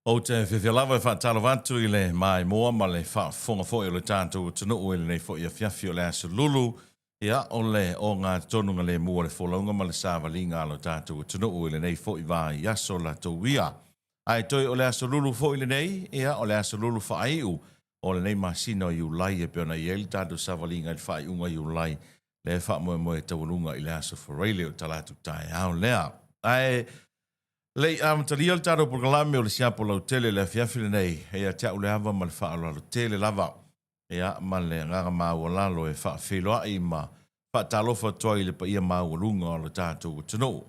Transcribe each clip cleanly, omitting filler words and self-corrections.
Ou te fiafia lava e faatalofa atu i le maimoa ma le faafofoga foi o le tatou atunuu i lenei foi afiafi o le Aso Lulu. Ia, o le ogatotonu lemu o le folauga ma le savaliga a lo tatou atunuu i lenei foi vaiaso latou ia. Ae toe o le Aso Lulu foi lenei, ia, o le Aso Lulu faaiu o lenei masina o Iulai e pei ona i ai le tatou savaliga i le faaiuga o Iulai, lea e faamoemoe e taualuga i le Aso Faraile o talaatu taeao lea. Ae le i amatalia le tatou polokalame o le siapo lautele i le afiafi lenei, e ia te au le ava ma le faaaloalo tele lava, ia, ma le agaga maualalo e faafeiloai ma faatalofa atu ai i le paia maualuga o lo tatou atunuu,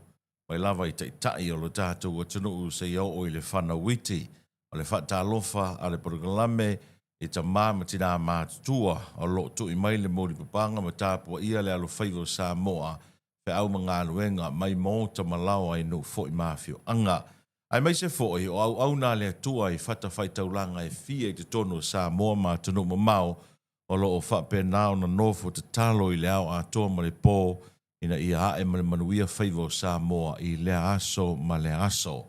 mai lava i taitai o lo tatou atunuu seia oo i le fanau iti. O le faatalofa a le polokalame i tama ma tinā matutua o lo o tui mai le mulipapaga ma tapuaia le alofaiva o Samoa, feau ma galuega mai maota ma laoa i nuu foi ma afioaga. Aemaise foi o auauna a le Atua i fatafaitaulaga e fia i totonu o Samoa ma atunuu mamao o lo o faapena ona nofo tatalo i le ao atoa ma le po ina ia ae ma le manuia faiva o Samoa i lea aso ma lea aso.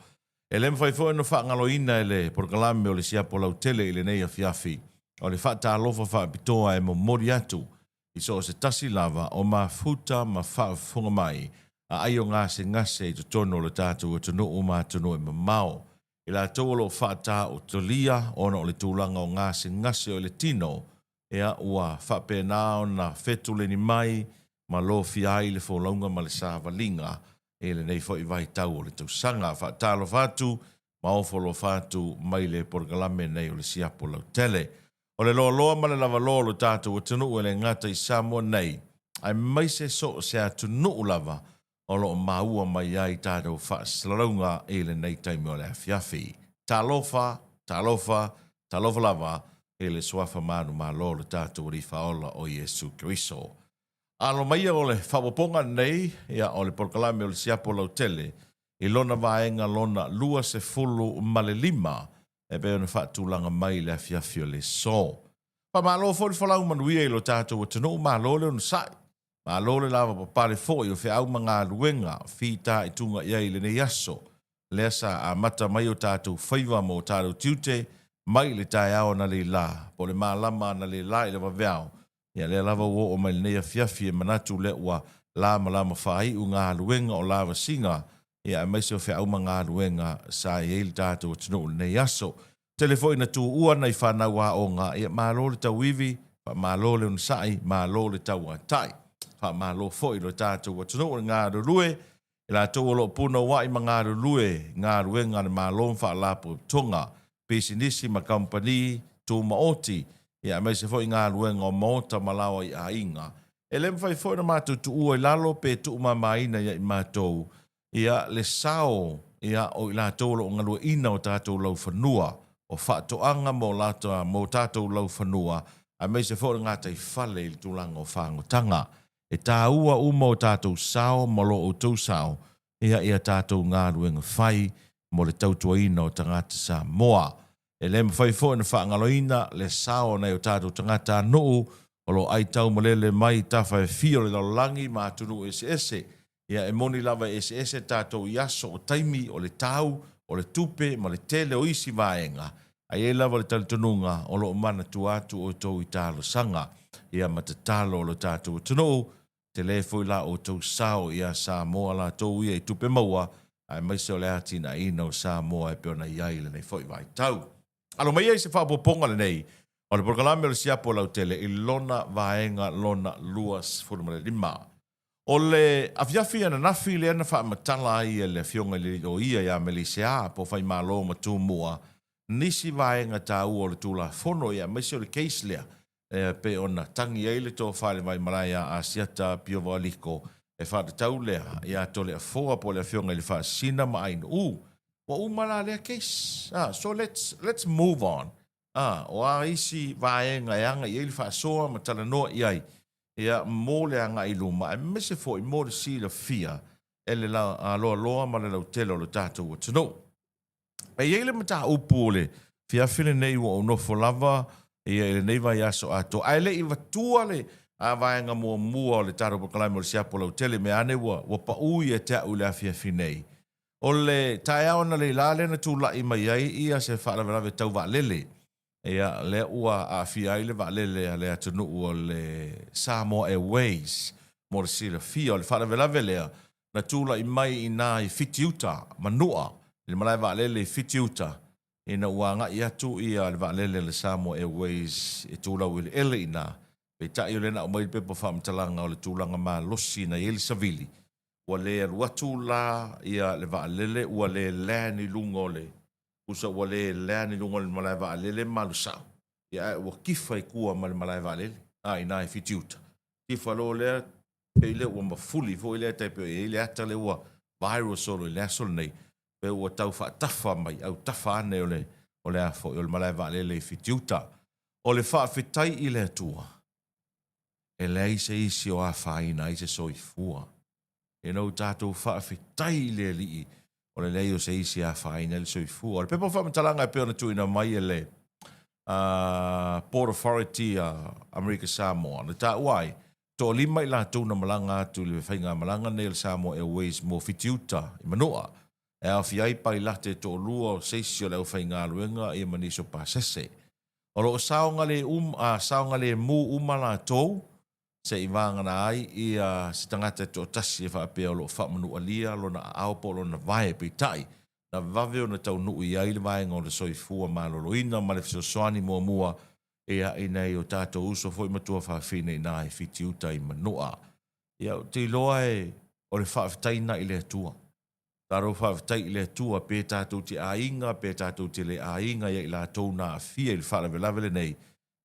E le mafai foi ona faagaloina e le polokalame o le siapo lautele i lenei afiafi, o le faatalofa faapitoa e momoli atu i so o se tasi lava o mafuta ma faafofoga mai a ai o gasegase i totonu o le tatou atunuu ma atunuu e mamao. I latou o lo o faataotolia ona o le tulaga o gasegase o le tino, ia, ua faapena ona fetuleni mai ma lofia ai le folauga ma le savaliga i lenei foi vaitau o le tausaga. Faatalofa atu ma ofo alofa atu mai le polokalame nei o le Siapo Lautele. O le loaloa ma le lavaloa o lo tatou atunuu e le gata i Samoa nei, aemaise so o se atunuu lava o lo o maua mai ai tatou faasalalauga i lenei taimi o le afiafi. Talofa, talofa, talofa lava i le Suafa manumalo o lo tatou Alii Faaola o Iesu Keriso. Alo maia o le faaopoopoga lenei, ia, o le polokalame o le siapo lautele i lona vaega lona 25 e pei ona faatulaga mai i le afiafi o le aso. Faamalo foi le folau manuia i lo tatou atunuu, malo le onosai, malo le lavapapale foi o feau ma galuega fitaituga i ai i lenei aso, lea sa amata mai o tatou faiva ma o tatou tiute mai i le taeao analeila, po o le malama analeila i le vaveao, Ia lea lava ua oo mai lenei afiafi e manatu lea ua lamalama faaiu galuega o lavasiga, ia aemaise o feau ma galuega sa i ai le tatou atunuu i lenei aso. Tele foi ina tuua nai fanau aoga, ia malo le tauivi, faamalo le onosai, malo le tauatai. Faamalo foi i lo tatou atunuu i le galulue, i latou o lo o punouai ma galulue i galuega a le Malo ma faalapotopotoga, pisinisi ma kamupani tumaoti, ia aemaise foi galuega o maota ma laoa i aiga. E le mafai foi ona matou tuua i lalo pe tuumamaina ia i matou ia le sao ia o i latou o lo o galueaiina o tatou laufanua, o faatoaga mo latou mo tatou laufanua, aemaise foi o le gataifale i le tulaga o fagotaga. E taua uma o tatou sao ma lo outou sao ia i a tatou galuega fai mo le tautuaina o tagata Samoa. E le mafai foi ona faagaloina le sao o nai o tatou tagatanuu o lo o aitaumalele mai i tafa e fia o le lalolagi ma atunuu eseese. Ia, e moni lava e eseese tatou i aso, o taimi, o le tau, o le tupe ma le tele o isi vaega, Ae i ai lava le talitonuga o lo o manatua atu outou i talosaga ia ma tatalo o lo tatou atunuu, tele foi la outou sao ia Samoa latou ia i tupe maua aemaise o le atinaeina o Samoa e pei ona i ai i lenei foi vaitau. Alo mai ai se faaopoopoga lenei o le polokalame o le siapo lautele i lona vaega lona 25. O le afiafi ananafi lea na faamatala ai e le Afioga i le Loia ia Meleisea po o Faimalo ma Tumua nisi vaega taua o le Tulafono ia aemaise o le case lea e pei ona tagi ai le tofa i le Vaimalae ia Asiata Piova Aliko e faatatau lea ia Toleafoa po o le Afioga i le Faasisina ma Ainuu. Ua uma la lea case. Ah, so let's, let's move on. Ah, o a isi vaega e aga i ai le faasoa ma talanoa i ai ia, mo le agai i luma, aemaise foi mo le silafia e le loaloa ma le lautele o le tatou atunuu. E i ai le mataupu o le fiafi lenei ua ou nofo lava ia i lenei vaiaso atoa, ae le i vatua le vaega muamua o le tatou polokalame o le siapo lautele, mea ane ua pau ia te au i le afiafi nei. O le taeao analeila lea na tulai mai ai ia se faalavelave tau vaalele, ia lea ua aafia ai le vaalele a le atunuu o le Samoa Airways. Mo le silafia, o le faalavelave lea na tulai mai i ina i Fitiuta, Manua, i le malae vaalele i Fitiuta, ina ua agai atu ia le vaalele a le Samoa Airways e tu laueleele i ina. Peitai o lea na aumai le pepa faamatalaga o le tulaga malosi na i ai le savili, ua le alu atu la ia le vaalele ua le land i luga o le tusa ua le land i luga o le malae vaalele ma alu sao, ia ae ua tifa i tua ma le malae vaalele a i ina i Fitiuta. Tifa loa lea pei lea ua mafuli foi lea tai pei e i ai le ata lea ua viral solo i le aso lenei, pe ua tau faatafa mai autafa ane o le o le a foi o le malae vaalele i Fitiuta. O le faafetai i le Atua, e leai se isi o afaina ai se soifua. Ina ua tatou faafetai i le Alii, o le leai o se isi e afaina ai le soifua. O le pepa o faamatalaga e pei ona tuuina mai e le Port Authority a Amerika Samoa, na taua ai, toalima i latou na malaga atu i le faigamalaga nei a le Samoa Airways mo Fitiuta i Manua, e aofia ai pailate e toalua o se isi o le aufaigaluega ia ma nisi o pasese. O lo o saogalemu uma latou se i vagana ai ia se tagata e toatasi e faapea o lo o faamanualia lona aao po o lona vae. Peitai, na vave ona taunuu i ai le vaega o le soifua maloloina ma le fesoasoani muamua ia i nai o tatou uso foi ma tuafafine i ina i Fitiuta i Manua. Ia, ou te iloa e o le faafetai lena i le Atua. Tatou faafetai i le Atua, pe tatou te aiga, pe tatou te le aiga ia i latou na aafia i le faalavelave lenei,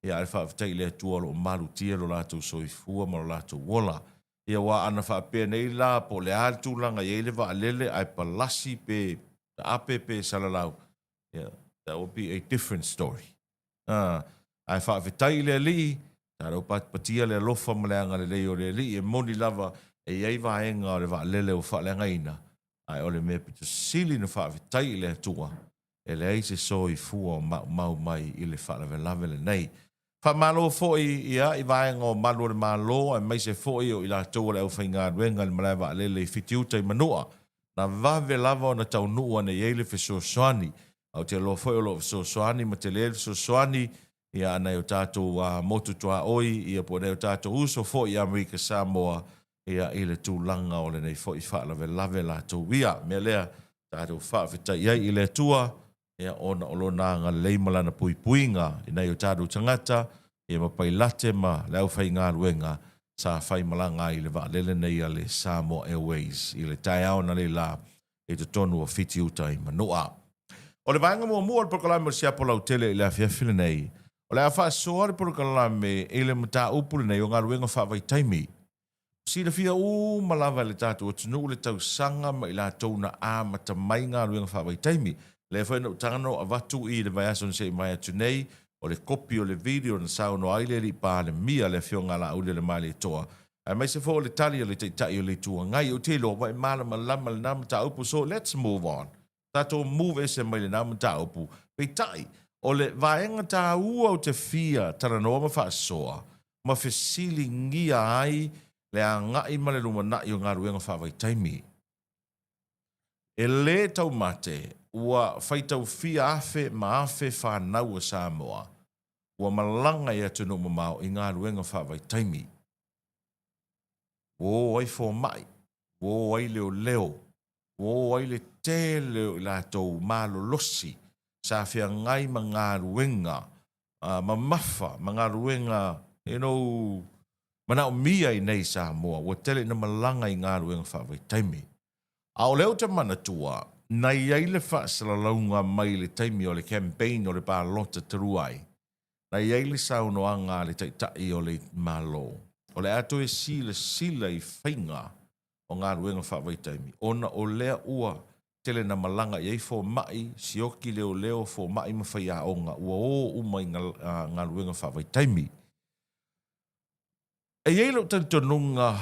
ia ae faafetai i le Atua o lo o malutia lo latou soifua ma lo latou ola. Ia aua ana faapea nei la po o le a le tulaga e i ai le vaalele ae palasi pe taape pe salalau, ia that would be a different story. A, ae faafetai i le Alii, tatou patipatia le alofa ma le agalelei o le Alii, e moni lava e i ai vaega o le vaalele ua faaleagaina, ae o le mea pito sili ona faafetai i le Atua, e leai se soifua o maumau mai i le faalavelave lenei. Faamalo foi ia i vaega o Malu o le Malo aemaise foi o i latou o le aufaigaluega i le malae vaalele i Fitiuta i Manua, na vave lava ona taunuu ane i ai le fesoasoani. A ou te iloa foi o lo o fesoasoani ma tele le fesoasoani ia a nai o tatou motu tuaoi ia po o nai o tatou uso foi i Amerika Samoa ia i le tulaga o lenei foi faalavelave latou ia. O le mea lea, tatou faafetai ai i le Atua ia ona o Lona agalelei ma Lana puipuiga i nai o tatou tagata ia ma pailate ma le aufaigaluega sa faimalaga ai i le vaalele nei a le Samoa Airways i le taeao analeila i totonu o Fitiuta i Manua. O le vaega muamua o le polokalame o le Siapo Lautele i le afiafi lenei, o le a faasoa le polokalame i le mataupu lenei o galuega faavaitaimi. Silafia uma lava e le tatou atunuu le tausaga ma i latou na amata mai galuega faavaitaimi. Lea foi na ou taga na ou avatu i le vaiaso na se i mavae atu nei, o le kopi o le video na saunoa ai le Alii Palemia, le Afioga a Laaulialemalietoa, aemaise foi o le tali a le Taitai o le Itu Agai. Ou te iloa ua e malamalama i lena mataupu, so let's move on. Tatou move ese mai lena mataupu. Peitai, o le vaega taua ou te fia talanoa ma faasoa ma fesiligia ai le agai ma le lumanai o galuega faavaitaimi. E lē taumate ua faitaufia afe ma afe fanau a Samoa ua malaga i atunuu mamao i galuega faavaitaimi. Ua o ai fomai, ua o ai leoleo, ua o ai le tele o i latou malolosi sa feagai ma galuega mamafa ma galuega you know, manaomia i nei i Samoa, ua tele ina malaga i galuega faavaitaimi. A o lea ou te manatua, na i ai le faasalalauga mai le taimi o le campaign o le palota talu ai, na i ai le saunoaga a le Taitai o le Malo, o le a toe silasila i faiga o galuega faavaitaimi, ona o lea ua tele na malaga i ai fomai, sioki leoleo, fomai ma faiaoga ua o uma i galuega faavaitaimi. E i ai lou talitonuga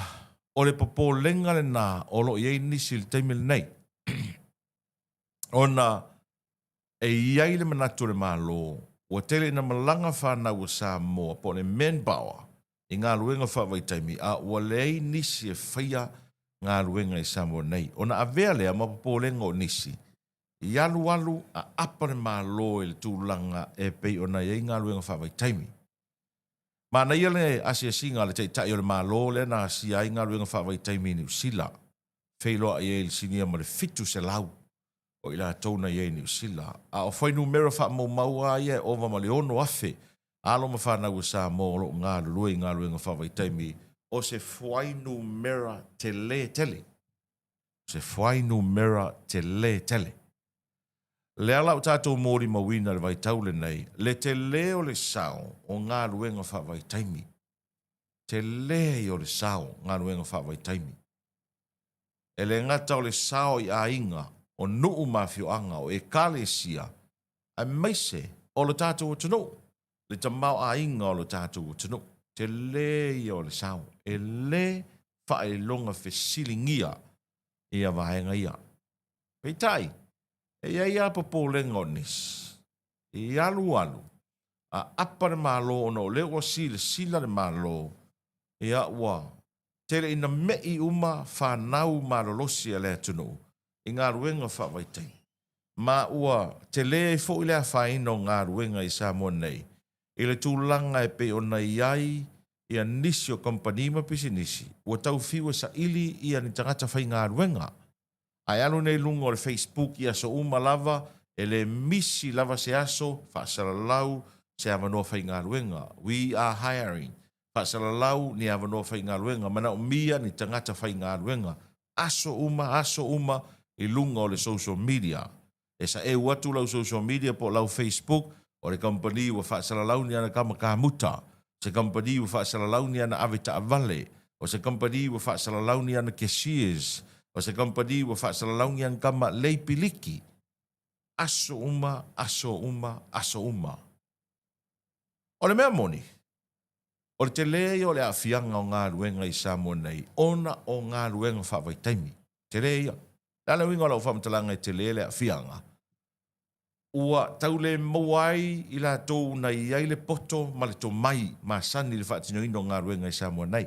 o le popolega lena o lo o i ai nisi i le taimi lenei, ona e i ai le manatu o le Malo ua tele ina malaga fanau a Samoa po o le manpower i galuega faavaitaimi a ua leai nisi e faia galuega i Samoa nei. Ona avea lea ma popolega o nisi, i alualu aapa le Malo i le tulaga e pei ona i ai galuega faavaitaimi. Manaia le asiasiga a le Taitai o le Malo lea na asia ai galuega faavaitaimi i Niu Sila, feiloai ai i le sinia ma le 700 o i latou na i ai i Niu Sila. A o fuainumera faamaumau lava ia e ova ma le 6,000 alo ma fanau a Samoa o lo o galulue i galuega faavaitaimi, o se fuainumera tele tele. O se fuainumera tele tele. Lea la ua tatou molimauina i le vaitau lenei le tele o le sao o galuega faavaitaimi. Tele ia o le sao o galuega faavaitaimi. E le gata o le sao i aiga, o nuu ma afioaga, o ekalesia, aemaise o lo tatou atunuu, le tamaoaiga o lo tatou atunuu. Tele ia o le sao, e le faailoga fesiligia ia vaega ia. Peitai, e i ai lava popolega o nisi, i alualu aapa le Malo ona o lea ua silasila le Malo, ia ua tele ina me'i uma fanau malolosi a le atunuu i galuega faavaitaimi, ma ua tele ai foi le afaina o galuega i Samoa nei i le tulaga e pei ona i ai ia nisi o kamupani ma pisinisi ua tau fiu e saili ia ni tagata faigaluega. Ae alu nei i luga o le Facebook i aso uma lava, e le misi lava se aso, faasalalau se avanoa faigaluega, we are hiring, faasalalau ni avanoa faigaluega, manaomia ni tagata faigaluega, aso uma, aso uma i luga o le social media. E saeu atu lau social media po o lau Facebook, o le kamupani ua faasalalau ni ana kama kamuta, o se kamupani ua faasalalau ni ana ave taavale, o se kamupani ua faasalalau ni ana cashiers, o se kamupani ua faasalalau ni ana kama lei piliki. Aso uma, aso uma, aso uma. O le mea moni, o le tele ia o le aafiaga o galuega i Samoa nei ona o galuega faavaitaimi. Tele ia. Le a le uiga o lau faamatalaga e tele le aafiaga? Ua tau le maua ai i latou na i ai le poto ma le tomai masani i le faatinoina o galuega i Samoa nei.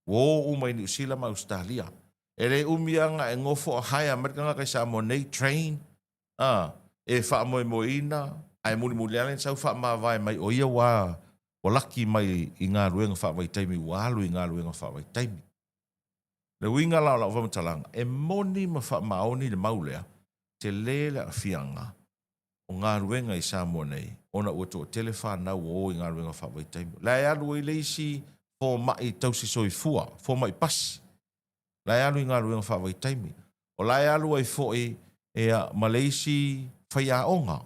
Ua o uma i Niu Sila ma Ausetalia. E le umi lava na e nofo a hire mai le tagata i Samoa nei, train, a, e faamoemoeina ae mulimuli ane sau faamavae mai o ia ua laki mai i galuega faavaitaimi ua alu i galuega faavaitaimi. Le uiga la o lau faamatalaga, e moni ma faamaoni le mau lea, tele le aafiaga o galuega i Samoa nei ona ua toatele fanau ua o i galuega faavaitaimi. La e alu ai le isi fomai tausi soifua, fomai pasi, la e alu i galuega faavaitaimi. O la e alu ai foi ia ma le isi faiaoga.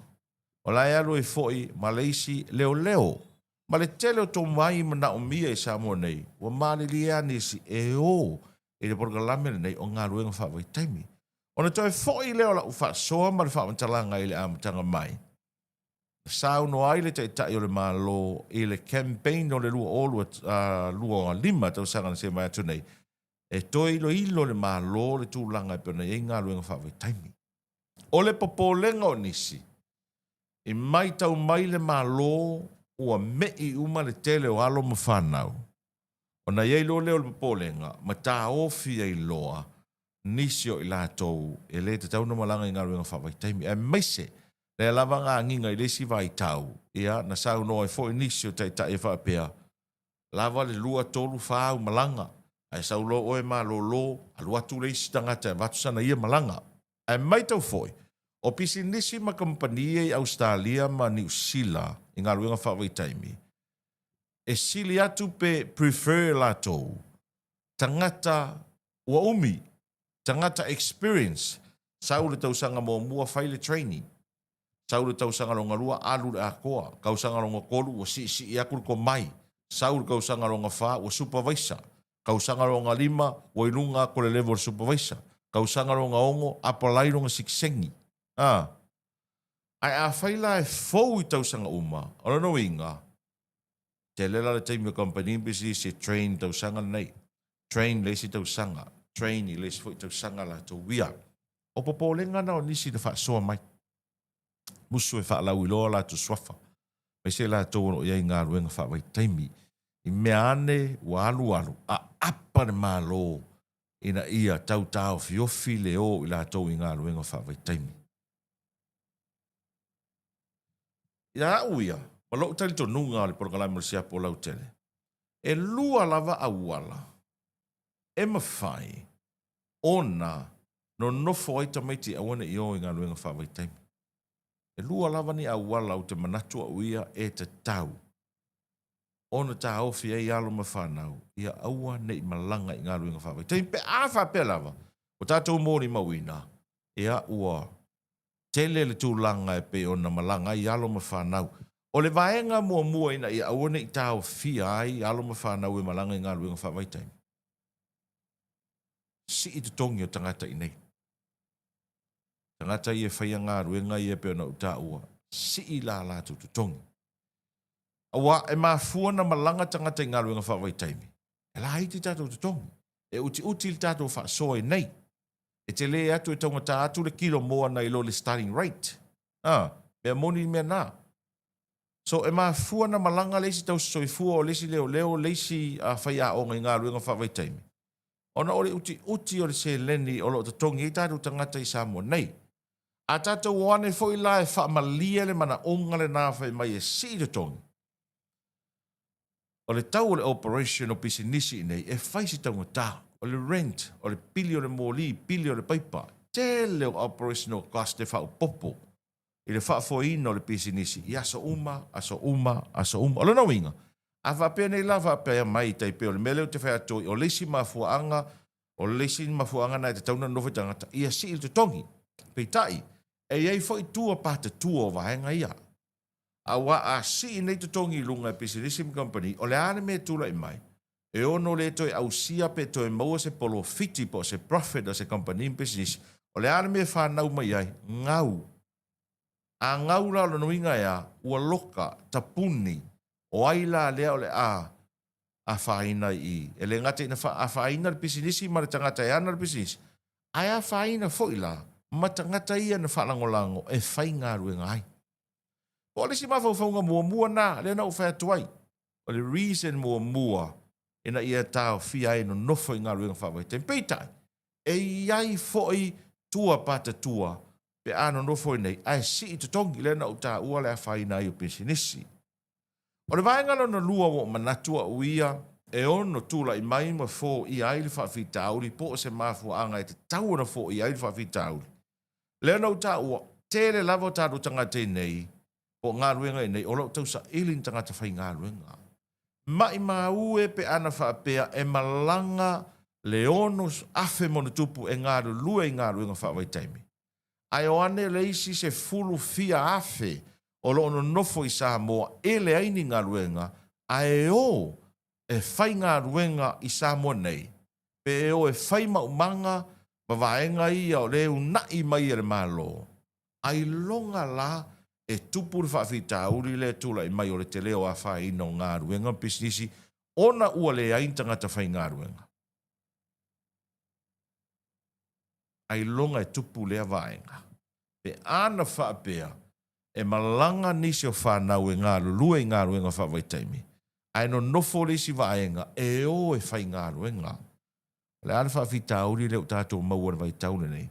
O la e alu ai foi ma le isi leoleo. Ma le tele o tomai manaomia i Samoa nei, ua malilie lava nisi e o i le polokalame lenei o galuega faavaitaimi. Ona toe foi lea o lau faasoa ma le faamatalaga i le amataga mai, na saunoa ai le Taitai o le Malo i le campaign o le 2025 tausaga na se mai atu nei, e toe iloilo le Malo le tulaga e pei ona i ai galuega faavaitaimi. O le popolega o nisi, i maitau mai le Malo ua me'i uma le tele o alo ma fanau, ona i ai loa lea o le popolega ma taofi ai loa nisi o i latou e le tatau ona malaga i galuega faavaitaimi, aemaise lea lava na agiga i le isi vaitau, ia, na saunoa ai foi nisi o taitai e faapea, lava le lua, tolu, fa au malaga, ae sau loa oe malolo, alu atu le isi tagata e avatu sana ia malaga. Ae maitau foi, o pisinisi ma kamupani ia i Ausetalia ma Niu Sila i galuega faavaitaimi, e sili atu pe prefer latou tagata ua umi, tagata experience, sau le tausaga muamua fai le training, sau le tausaga lona lua alu le atoa, tausaga lona tolu ua siisii atu le tomai, sau le tausaga lona fa ua supervisor, tausaga lona lima ua i luga atu o le level supervisor, tausaga lona ono apalai lona sikiseni. A. Ae afai la e fou i tausaga uma, o lona uiga, tele la le taimi o kamupani ma pisinisi e train i tausaga lenei, train i le isi tausaga, train i le isi foi tausaga latou ia. O popolega na o nisi na faasoa mai. Musu e faalauiloa o latou suafa, aemaise i latou o lo o i ai i galuega faavaitaimi. I mea ane ua alualu, aapa le Malo. ina ia tau taofiofi le o i latou i galuega faavaitaimi. Ia au ia, ma lou talitonuga o le polokalame o le Siapo Lautele, e lua lava auala e mafai ona nonofo ai tamaiti e aua ne i o i galuega faavaitaimi. E lua lava ni auala ou te manatu au ia e tatau ona taofi ai alo ma fanau ia aua ne i malaga i galuega faavaitaimi pe a faapea lava ua tatou molimauina ia ua tele le tulaga e pei ona malaga ai alo ma fanau. O le vaega muamua ina ia aua ne i taofia ai alo ma fanau e malaga i galuega faavaitaimi, sii totogi o tagata i inei. Tagata ia e faia galuega ia e pei ona ou taua, sii la latou totogi. Aua e mafua ona malaga tagata i galuega faavaitaimi, e laiti tatou totogi, e utiuti le tatou faasoa i inei. E tele atu, e taugata atu le kilo moa nai lo le starting rate. A, mea moni le mea na. So, e mafua ona malaga le isi tausisoifua, o le isi leoleo, o le isi faiaoga i galuega faavaitaimi, ona o le utiuti o le seleni o lo o totogi ai tatou tagata i Samoa nei. A tatou o ane foi la e faamalie le manaoga lena fai mai e sii totogi, o le tau o le operation o pisinisi i inei e fai si taugata, o le rent, o le pili o le moli, pili o le paipa, tele o operational cost e faaopoopo i le faafoeina o le pisinisi i aso uma, aso uma, aso uma. O lona uiga, a faapea nei la faapea mai tai pei o le mea lea ou te fai atu ai, o le isi mafuaaga, o le isi mafuaaga na e tatau ona nonofo i tagata, ia sii le totogi. Peitai, e i ai foi tua patatua o vaega ia. Aua a sii nei totogi i luga e pisinisi ma kamupani, o le a le mea e tulai mai? E ono le toe ausia pe toe maua se polofiti po o se profit a se kamupani ma pisinisi. O le a le mea e fanau mai ai? Gau. A gau la o lona uiga e a? Ua loka, tapuni. O ai la lea o le a afaina i i? E le gata ina afaina le pisinisi ma le tagata e ana le pisinisi, ae afaina foi la ma tagata ia na faalagolago e faigaluega ai. Po o le isi mafaufauga muamua na, lea na ou fai atu ai, o le reason muamua ina ia taofia ai nonofo i galuega faavaitaimi. Peitai, e i ai foi tua patatua pe a nonofo i nei, ae sii totogi, lea na ou taua le afaina ai o pisinisi. O le vaega lona lua ua ou manatu au ia e ono tulai mai ma foia ai le faafitauli po o se mafuaaga e tatau ona foia ai le faafitauli, Lea na ou taua, tele lava o tatou tagata i nei, po o galuega i nei, o lo o tausaili ni tagata faigaluega. Maimau e pe ana faapea e malaga le 6,000 ma ona tupu e galulue i galuega faavaitaimi. Ae o ane le isi sefulu fia afe o lo o nonofo i Samoa e leai ni galuega, ae o e faigaluega i Samoa nei, pe o e fai maumaga ma vaega ia o le una'i mai e le Malo, ailoga la e tupu le faafitauli lea e tulai mai o le tele o afaina o galuega ma pisinisi ona ua leai ni tagata faigaluega. Ailoga e tupu lea vaega. Pe a na faapea e malaga nisi o fanau e galulue i galuega faavaitaimi, ae nonofo le isi vaega e o e faigaluega. O le a le faafitauli lea ua tatou maua i le vaitau lenei?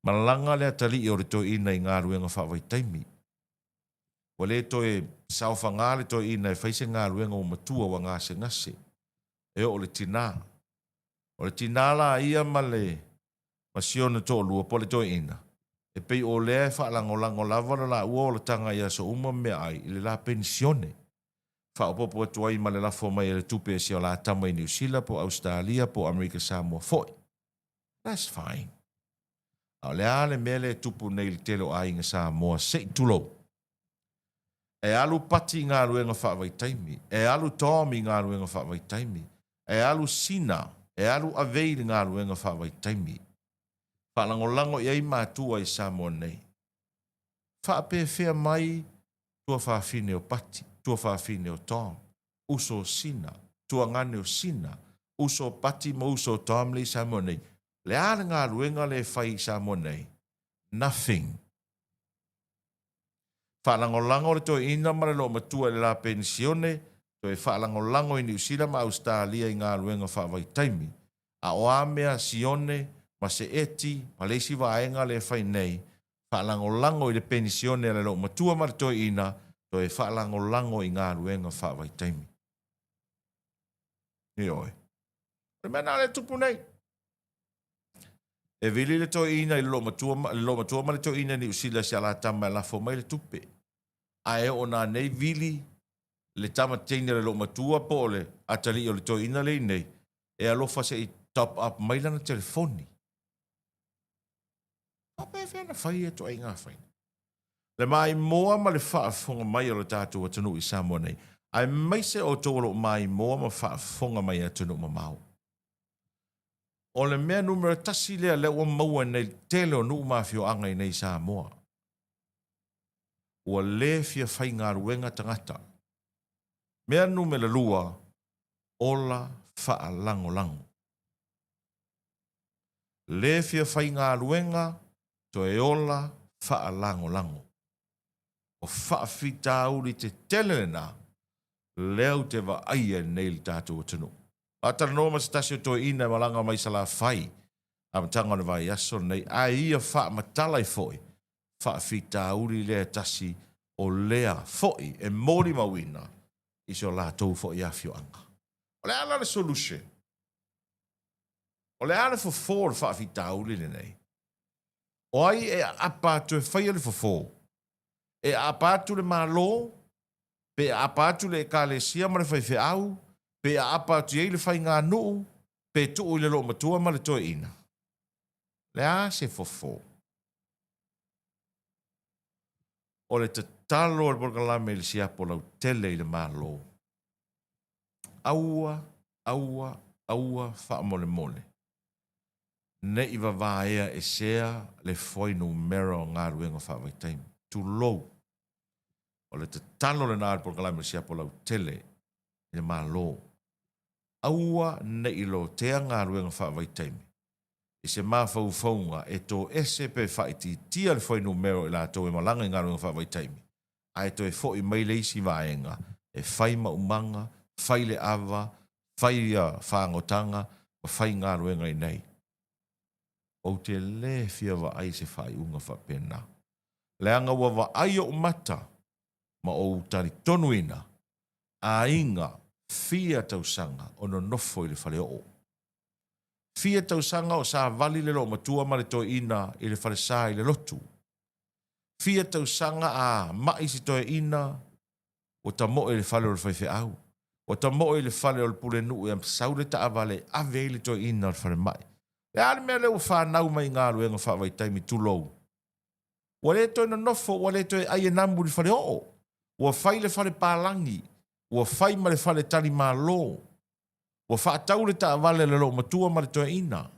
Malaga le atalii o le toeaina i galuega faavaitaimi. Ua le toe saofaga le toeaina e fai se galuega ua matua ua gasegase. E oo i le tina. O le tina la ia ma le ma si ona toalua po o le toeaina, e pei o lea e faalagolago lava lo laua olataga i aso uma ma meaai i le la penisione. Faaopoopo atu ai ma le lafo mai o le tupe e si o la tama i Niu Sila po o Ausetalia po o Amerika Samoa foi. That's fine. A o le a le mea lea e tupu nei i le tele o aiga Samoa se i tulou? E alu Pati i galuega faavaitaimi, e alu Tom i galuega faavaitaimi, e alu Sina, e alu Avei i le galuega faavaitaimi. Faalagolago i ai matua i Samoa nei. Faapefea mai tuafafine o Pati, tuafafine o Tom, uso o Sina, tuagane o Sina, uso o Pati ma uso o Tom lea i Samoa nei? Le a le galuega lea e fai i Samoa nei? Nothing. Faalagolago le toeaina ma le loomatua i le la penisione, toe faalagolago i Niu Sila ma Ausetalia i galuega faavaitaimi. A o a mea sione ma seeti ma le isi vaega lea e fai nei, faalagolago i le penisione a le loomatua ma le toeaina, toe faalagolago i galuega faavaitaimi. Ioe. O le mea lena lea e tupu nei. E vili le toeaina i le loomatua, le loomatua ma le toeaina i Niu Sila i si a la tama e lafo mai le tupe. Ae oo nanei vili le tama teine o le loomatua po o le atalii o le toeaina lea i inei e alofa se i top up mai lana telefoni. Faapefea ona fai ia ituaiga faiga? Le maimoa ma le faafofoga mai o le tatou atunuu i Samoa nei, aemaise outou o lo o maimoa ma faafofoga mai i atunuu mamao. O le mea numera tasi lea lea ua maua nei i le tele o nuu ma afioaga i nei i Samoa. Ua le fia faigaluega tagata. Mea numera lua, ola faalagolago. Le fia faigaluega, toe ola faalagolago. O faafitauli tetele lena lea ou te vaaia nei i le tatou atunuu. Faatalanoa ma se tasi o toeaina e malaga mai Salafai amataga o le vaiaso lenei, ae ia faamatala ai foi faafitauli lea e tasi o lea foi e molimauina i si o latou foi afioaga. O le a la le solution? O le a le fofo o le faafitauli lenei? O ai e aapa atu e faia le fofo? E aapa atu le Malo? Pe aapa atu le Ekalesia ma le faifeau? Pe aapa atu i ai le faiganuu? Pe tuu i le loomatua ma le toeaina? Le a se fofo? O le tatalo a le polokalame i le siapo lautele i le Malo, aua, aua, aua faamolemole, ne i vavaea esea le fuainumera o galuega faavaitaimi. Tulou. O le tatalo lena a le polokalame o le siapo lautele i le Malo, aua ne i lotea galuega faavaitaimi i se mafaufauga e toese pe faaitiitia le fuainumera o i latou e malaga i galuega faavaitaimi, ae toe foi mai le isi vaega e fai maumaga, fai le ava, fai fagotaga ma fai galuega i inei. Ou te le fia vaai i se faaiuga faapena, leaga ua vaai ou mata ma ou talitonuina aiga fia tausaga o nonofo i le faleoo. Fia tausaga o savali le loomatua ma le toeaina i le falesa i le lotu. Fia tausaga a ma'i si toeaina ua tamoe i le fale o le faifeau. Ua tamoe i le fale o le pulenuu e sau le taavale e ave ai le toeaina o le falemai. Le a le mea lea ua fanau mai i galuega faavaitaimi, tulou? Ua le toe nonofo, ua le toe ai e namu i le faleoo. Ua fai le fale palagi, ua fai ma le fale talimalo. Ua faatau le taavale a le loomatua ma le toeaina.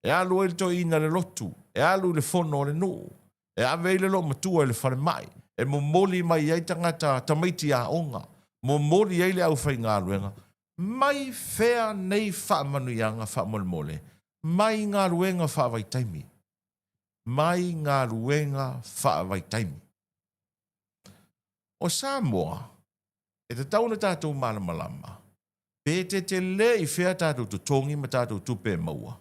E alu ai le toeaina i le lotu, e alu i le fono a le nuu, e ave ai le loomatua i le falemai, e momoli mai ai tagata tamaiti aoga, momoli ai le aufaigaluega. Mai fea nei faamanuiaga faamolemole? Mai galuega faavaitaimi. Mai galuega faavaitaimi. O Samoa, e tatau ona tatou malamalama pe tetele i fea tatou totogi ma tatou tupe e maua.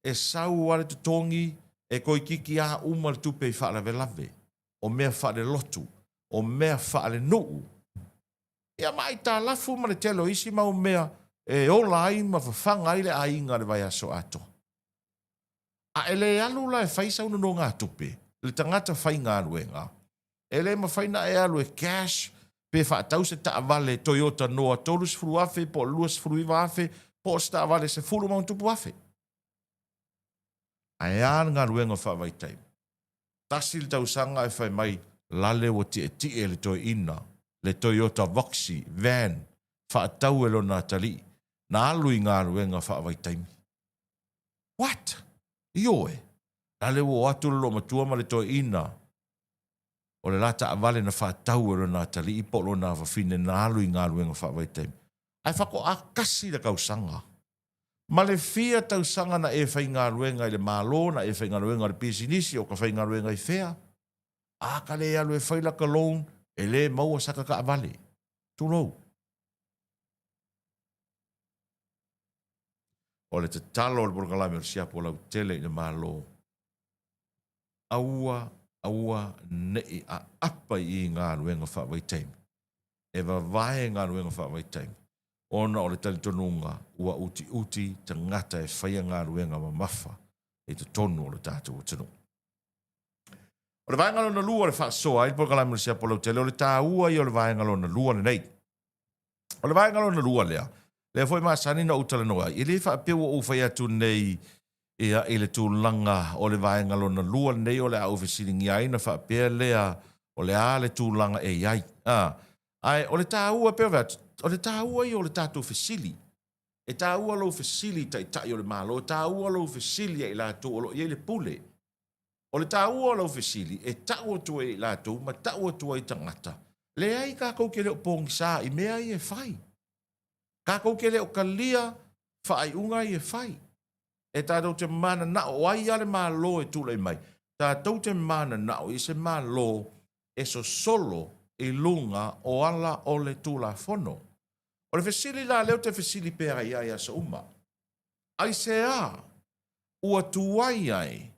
E sau lava le totogi e toeitiiti a uma le tupe i faalavelave, o mea faalelotu, o mea faalenuu, ia ma aitalafu ma le tele o isi mau mea e ola ai ma fafaga ai le aiga i le vaiaso atoa. A e le alu la e fai sau nonogatupe, le tagata faigaluega, E le mafai na e alu e cash pe faatau se taavale Toyota Noah 30,000 po o le 29,000 po o se taavale 10 ma ona tupu afe. Ae a le galuega faavaitaimi? Tasi le tausaga ae fai mai lale ua tietie le toeaina le Toyota Voxy van faatau e lona atalii na alu i galuega faavaitaimi. What? Ioe! Lale ua o atu le loomatua ma le toeaina o le la taavale na faatau e lona atalii po o lona afafine na alu i galuega faavaitaimi. Ae faatoa tasi le tausaga. Ma le fia tausaga na e faigaluega i le Malo, na e faigaluega i le pisinisi, o ka faigaluega i fea? A ka le alu e fai laka loan, e le maua saka taavale. Tulou. O le tatalo o le polokalame o le siapo lautele i le Malo, aua, aua ne i aapa i i galuega faavaitaimi. E vavae galuega faavaitaimi ona o le talitonuga ua utiuti tagata e faia galuega mamafa i totonu o le tatou atunuu. O le vaega lona lua o le faasoa ai le polokalame o le siapo lautele, o le taua ia o le vaega lona lua lenei. O le vaega lona lua lea, lea foi masani na ou talanoa ai, e le faapea ua ou fai atu nei ia i le tulaga o le vaega lona lua lenei o le a ou fesiligia ai ona faapea lea o le a le tulaga e i ai. A, ae o le taua e pei ona fai atu, o le taua ia o le tatou fesili. E taua lou fesili i Taitai o le Malo, e taua lou fesili ia i latou o lo o i ai le pule. O le taua o lau fesili e tau atu ai e i latou ma tau atu ai i tagata, leai tatou te le o pogisa i mea ia e fai. Tatou te le o talia faaiuga ia e fai. E tatou te mananao, o ai lava le Malo e tulai mai, tatou te mananao i se Malo e sosolo i luga o ala o le Tulafono. O le fesili la lea ou te fesili pea ai i aso uma, aisea ua tuai ai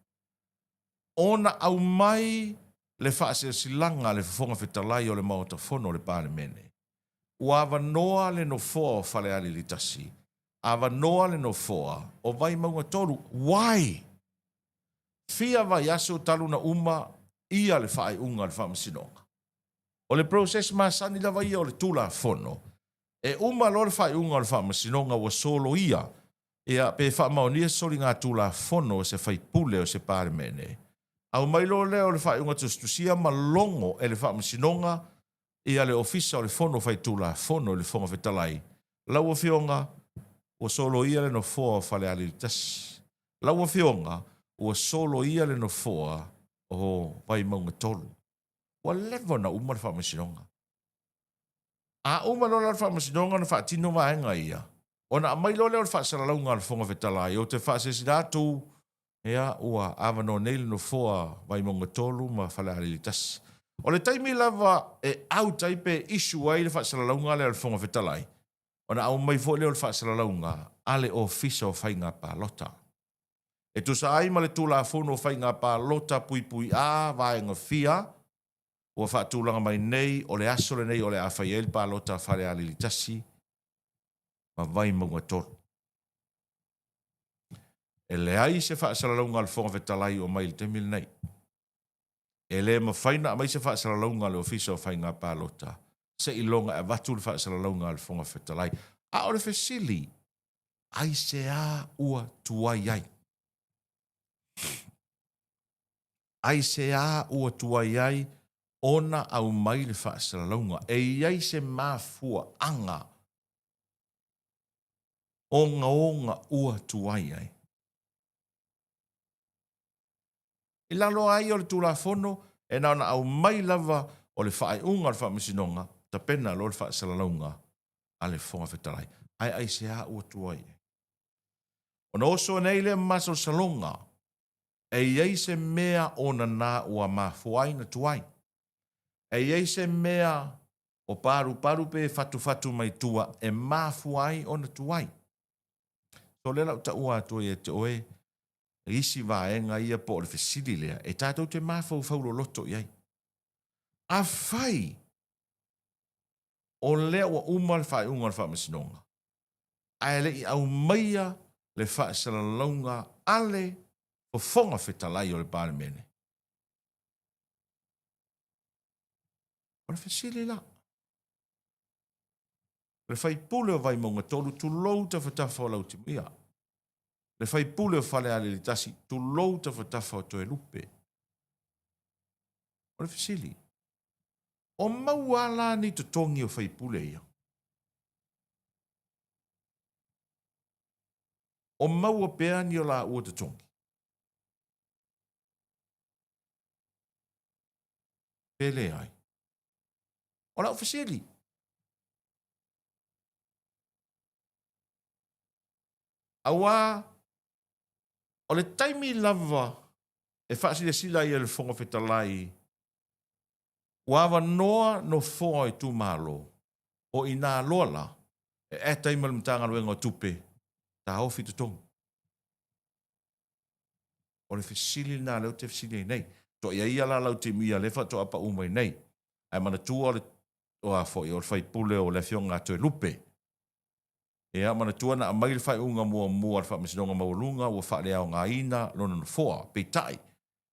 ona aumai le faasilasilaga a le Fofoga Fetalai o le Maota Fono o le Palemene, ua avanoa le nofoa o Falealili 1, avanoa le nofoa o Vaimauga 3. Why? Fia vaiaso talu na uma ia le faaiuga a le Faamasinoga? O le process masani lava ia o le Tulafono, e uma loa le faaiuga o le Faamasinoga ua soloia ia pe faamaonia se soligatulafono e se faipule o se Palemene, aumai loa lea o le faaiuga tusitusia ma logo e le Faamasinoga ia le Ofisa o le Fono Faitulafono i le Fofoga Fetalai, Lau Afioga, ua soloia le Nofoa o Falealili 1. Lau Afioga, ua soloia le Nofoa o Vaimauga 3. Ua leva ona uma le Faamasinoga. A uma loa la le Faamasinoga ona faatino vaega ia, ona aumai loa lea o le faasalalauga a le Fofoga Fetalai, ou te faasilasila atu, ia, ua avanoa nei le Nofoa Vaimauga 3 ma Falealili 1. O le taimi lava e out ai pe issue ai le faasalalauga lea a le Fofoga Fetalai, ona aumai foi lea o le faasalalauga a le Ofisa o Faiga Palota. E tusa ai ma le Tulafono o Faiga Palota Puipui A, Vaega Fia, ua faatulaga mai nei o le aso lenei o le a fai ai le palota a Falealili 1 ma Vaimauga 3. E leai se faasalalauga a le Fofoga Fetalai o aumai i le taimi lenei. E le mafai ona aumai se faasalalauga a le Ofisa o Faiga Palota seiloga e avatu le faasalalauga a le Fofoga Fetalai. A o le fesili, aisea ua tuai ai? Aisea ua tuai ai ona aumai le faasalalauga? E i ai se mafuaaga ogaoga ua tuai ai? I lalo ai o le Tulafono, e na ona aumai lava o le faaiuga o le Faamasinoga, tapena loa le faasalalauga a le Fofoga Fetalai. Ae aisea ua tuai ai? Ona oso nei lea masalosaloga e i ai se mea o nana ua mafua ai na tuai. E i ai se mea o palupalu pe fatufatu mai tua e mafua ai ona tuai. So lea la ou taua atu ai ia te oe isi vaega ia po o le fesili lea e tatou te mafaufau loloto i ai. Afai o lea ua uma le faaiuga o le Faamasinoga, ae le i aumaia le faasalalauga a le Fofoga Fetalai o le Palemene. O le fesili la, le faipule o Vaimauga 3, tulou tafatafa o Lautimuia, le faipule o Falealili 1, tulou tafatafa o Toelupe. O le fesili, o maua a la ni totogi o faipule ia? O maua pea ni o laua totogi? Pe leai? O lau fesili. Aua o le taimi lava e faasilasila ai e le Fofoga Fetalai ua avanoa nofoa o itumalo, o i ina loa la e add ai ma le Matagaluega o Tupe, taofi totogi. O le fesili lena lea ou te fesili ai nei. Toa i ai ia la Lautimuia lea faatoa pau mai nei. Ae manatua o le o a foi o le faipule o le Afioga a Toelupe. Ia, manatua na aumai le faaiuga muamua a le Faamasinoga Maualuga ua faaleaogaina lona nofoa. Peitai,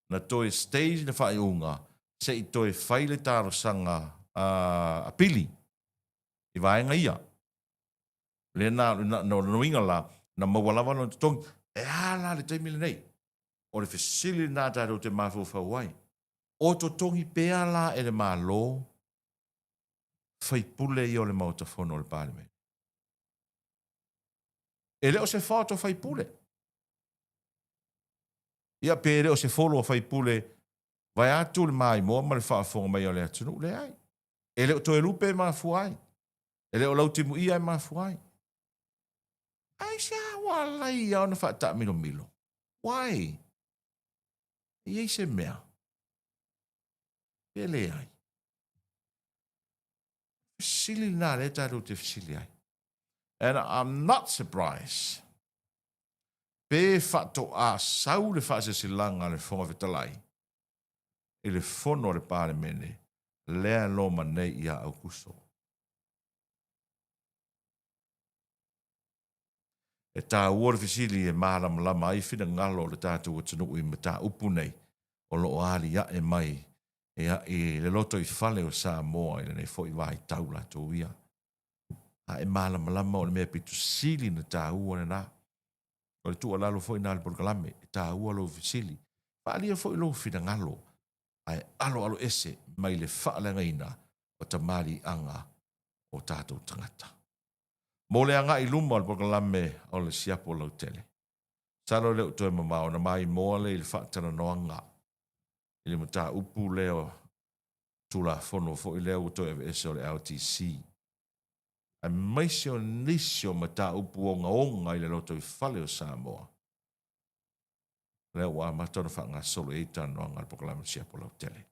na toe stay le faaiuga se i toe fai le talosaga apili i vaega ia. Lea na, o lona uiga la, na maua lava lona totogi. E a la le taimi lenei? O le fesili lena tatou te mafaufau ai. O totogi pea la e le Malo faipule ia o le Maota Fono o le Palemene? E le o se fault o faipule. Ia pe le o se folo o faipule vaeatu le maimoa ma le faafofoga mai a le atunuu, leai. E le o Toelupe e mafua ai. E le o Lautimuia e mafua ai. Aisea ua alai ona faataamilomilo? Why? E i ai se mea? Pe leai? Fesili lena lea tatou te fesili ai. And I'm not surprised pe faatoa sau le faasilasilaga a le Fofoga Fetalai i le fono a le Palemene lea e loma nei ia Aukuso. E taua le fesili e malamalama ai finagalo o le tatou atunuu i mataupu nei o lo o aliae mai ia i le lotoifale o Samoa i lenei foi vaitau latou ia. A e malamalama o le mea pito sili na taua lena. O le tuualalo foi lena a le polokalame, e taua lou fesili. Faaalia foi lou finagalo ae aloaloese mai le faaleagaina o tamaliiaga o tatou tagata. Mo le agai i luma o le polokalame o le siapo lautele, masalo e le o toe mamao ona maimoa lea i le faatalanoaga i le mataupu lea o Tulafono foi lea ua toe aveese o le LTC, aemaise o nisi o mataupu ogaoga i le lotoifale o Samoa, lea ua amata ona faagasolo i ai talanoaga a le Polokalame o le Siapo Lautele.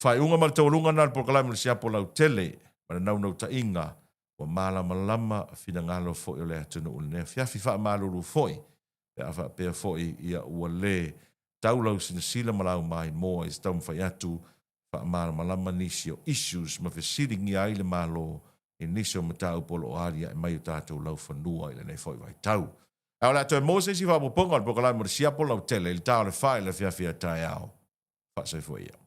Faaiuga ma le taualuga lena o le Polokalame o le Siapo Lautele ma le naunautaiga ua malamalama finagalo foi o le atunuu i lenei afiafi. Faamalulu foi pe a faapea foi ia ua le tau lau silasila ma lau maimoa i se taumafai atu faamalamalama nisi o issues ma fesiligia ai le Malo i nisi o mataupu o lo o aliae mai o tatou laufanua i lenei foi vaitau. Ae o le a toe maua se isi faaopoopoga o le polokalame o le Siapo Lautele i le ta o le fa i le afiafi a taeao. Faasoifua ia.